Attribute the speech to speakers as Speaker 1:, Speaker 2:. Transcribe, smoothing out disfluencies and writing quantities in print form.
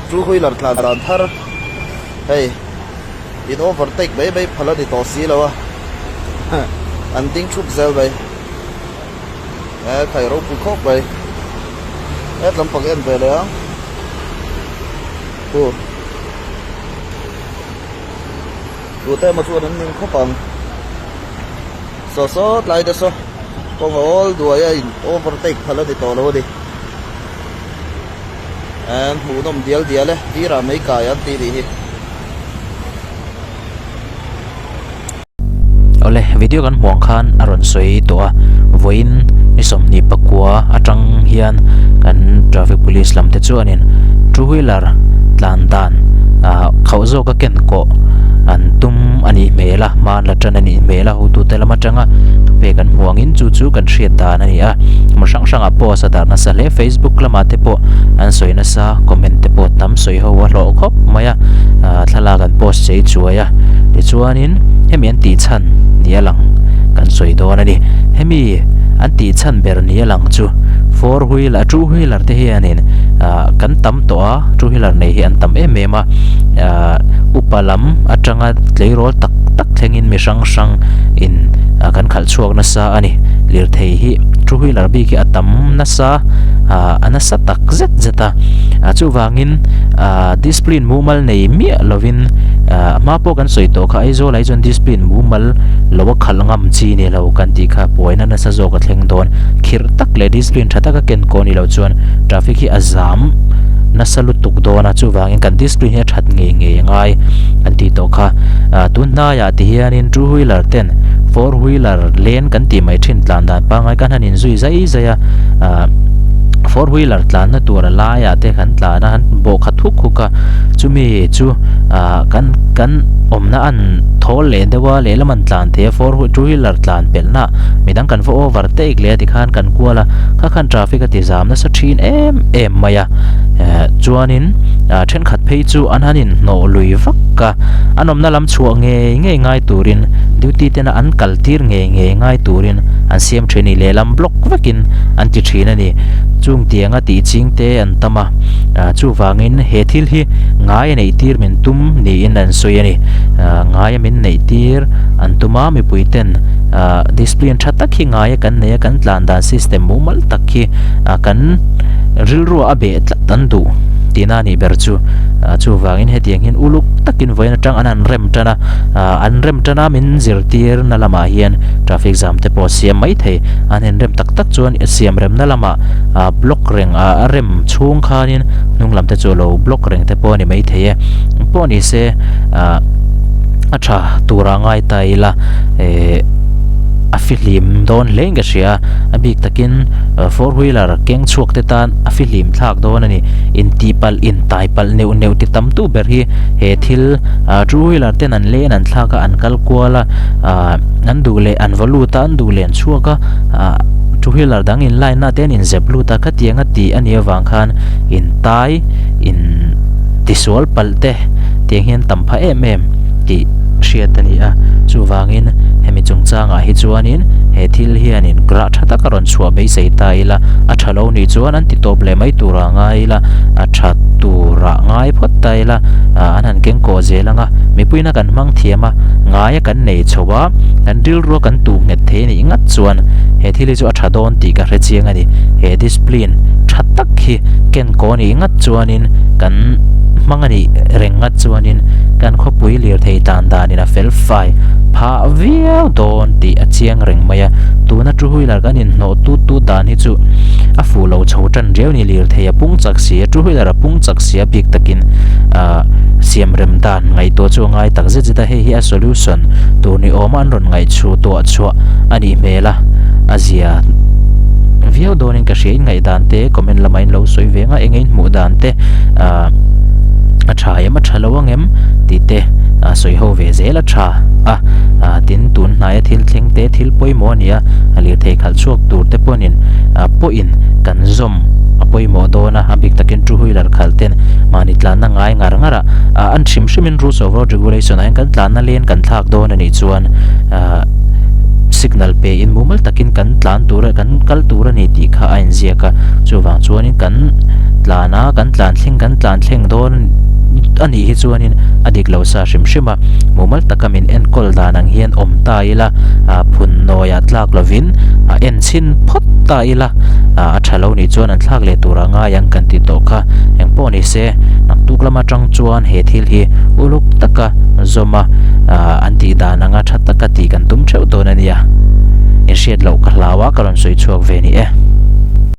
Speaker 1: Two wheeler tlan dan thar hei in overtake mai mai phal a ni tawh si lo a an ding thup zel mai e khai ropui khawp mai het lampang en ve leh ang hu tute emaw chuan an ning khawp ang saw saw tlai te saw kawng a awl duai a in overtake phal a ni tawh lo a ni. An hmuhnawm dial dial e, tirah mai kai an tih nih hi.
Speaker 2: Awle, video kan hmuh ang khan a rawn sawi tawh a, vawiin ni 24 atang hian kan traffic police lam te chuanin two wheeler tlan dan ah khauh zawk a ken kawh an tum a nih hmel a, hma an la tan a nih hmel a, hotute lam atanga thupek an hmuh angin chu chu kan hriat dan a ni a, hmun hrang hrangah post a darh nasa hle Facebook lamah te pawh an sawi nasa comment te pawh tam sawi ho a hlawh khawp mai a ah thlalak an post chei chuai a tichuanin hemi an tih chhan ni a lang kan sawi dawn a ni hemi an tih chhan ber ni a lang chu four wheeler two wheeler te hianin ah kan tam tawh a two wheeler nei hi an tam em em a ah upa lam atanga tleirawl tak tak thlengin mi hrang hrang in ah kan khalh chhuak nasa a ni lirthei hi two wheeler bik hi a tam nasa ah a nasa tak zet zet a ah chuvangin ah discipline mumal nei miah lovin ah hma pawh kan sawi tawh kha Aizawl ah hi chuan discipline mumal lo a khalh ngam chi ni lo kan tih kha buaina nasa zawk a thleng dawn khirh tak leh discipline tha taka ken kaw ni lo chuan traffic hi a zam nasa lutuk dawn a chuvangin kan discipline hi a that ngei ngei a ngai kan tih tawh kha ah tun hnaiah ti hianin two wheeler ten four wheeler len kan tih mai thin tlan dan pangngai kan han inzui zai zai a ah four wheeler tlanna tur a laiah te kan tlan a an bawh khat huk huk a chumi chu ah kan kan awmna an thawl leh deuh a lehlam an tlan thei a four two wheeler tlan pelhna midang kan va overtake leh a tikhan kan kual a kha khan traffic a ti zam nasa thin em em mai a eh chuanin ah thenkhat phei chu an han inhnawh lui vak a an awmna lam chhuah ngei ngei ngai turin duty tena an kal tir ngei ngei ngai turin an siam thin a ni lehlam block vekin an ti thin a ni chung tianga tih ching te an tam a ah chuvangin he thil hi ngai a neih tir min tum niin an sawi a ni ah ngai a min neih tir an tum a mipui ten ah discipline tha tak hi ngai a kan nei a kan tlan dan system mumal tak hi ah kan rilru a beh tlat an duh tihna a nih ber chu ah chuvangin hetiang hian uluk takin vawiin atang an han rem tan a ah an rem tan a min zirtir na lamah hian traffic jam te pawh a siam mai thei an en rem tak tak chuan siam remna lamah ah block reng ah a rem chhung khanin hnung lam te chu a lo block reng te pawh a ni maithei e pawh ni se ah a tha tura ngai ta ila eh a fihlim dawn hle in ka hria a bik takin four wheeler keng chhuak te tan a fihlim thlak dawn a ni intihpalh intaipalh neuh neuh ti tam tu ber hi he thil ah two wheeler ten an len an thlak a an kal kual a ah an duh leh an va lut a an duh leh an chhuak a ah two wheeler dang in line na te an inzep lut a khatiang a tih a nih avang khan intai in tisual palh te tiang hian tam phah em em tih hriat a ni a chuvangin hemi chungchangah hi chuanin he thil hianin grah tha tak a rawn chhuah beisei ta ila a tha lo nih chuan an ti tawp leh mai turah ngai ila a tha turah ngai phawt ta ila ah an han keng kawh zel ang a mipuiin a kan hmang thiam a ngai a kan nei chho a kan rilru a kan tuh nghet thei a nih ngat chuan he thil hi chu a tha dawn tih ka hre chiang a ni he discipline tha tak hi ken kaw nih ngat chuanin kan hmang a nih reng ngat chuanin kan khawpui lirthei tan danin a fel fai phah viau dawn tih a chiang reng mai a tuna two wheeler kan inhnawh tut tut dan hi chu a fuh lo chho tan riau a ni lirthei a pung chak si a two wheeler a pung chak si a bik takin ah siam rem dan ngaihtuah chu a ngai tak zet zet a hei hi a solution tur ni awm a an rawn ngaihchhu tuah chhuah a nih hmel a a zia viau dawnin ka hria in ngaihdan te comment lamah in lo sawi ve ang a eng in hmuh dan te ah a tha em a tha lo ang em tih te ah sawi ho ve zel a tha a ah tin tun hnaia thil thleng te thil pawimawh a ni a a lirthei khalh chhuak tur te pawhin ah pawhin kan zawm a pawimawh dawn a a bik takin two wheeler khalh ten mahni tlanna ngai ngar ngar a ah an hrim hrimin rules of road regulation ah hian kan tlanna len kan thlak dawn a nih chuan ah. signal pe in mumal takin kan tlan tur kan kal tur a ni tih kha a inziak a, chuvang chuanin kan tlan a, kan tlan thleng kan tlan thleng dawn a nih hi chuanin a dik lo sa hrim hrim a, mumal taka min enkawl dan ang hian awm ta ila, ah phun nawiah tlak lovin a en chhin phawt ta ila, ah a tha lo nih chuan an thlak leh tur a ngai ang kan ti tawh kha, engpawh ni se naktuk lam atang chuan he thil hi uluk taka zawm a, ah an tih dan anga tha taka tih kan tum theuh dawn a nia. Inhriat loh ka hlau a, ka rawn sawi chhuak ve ni e.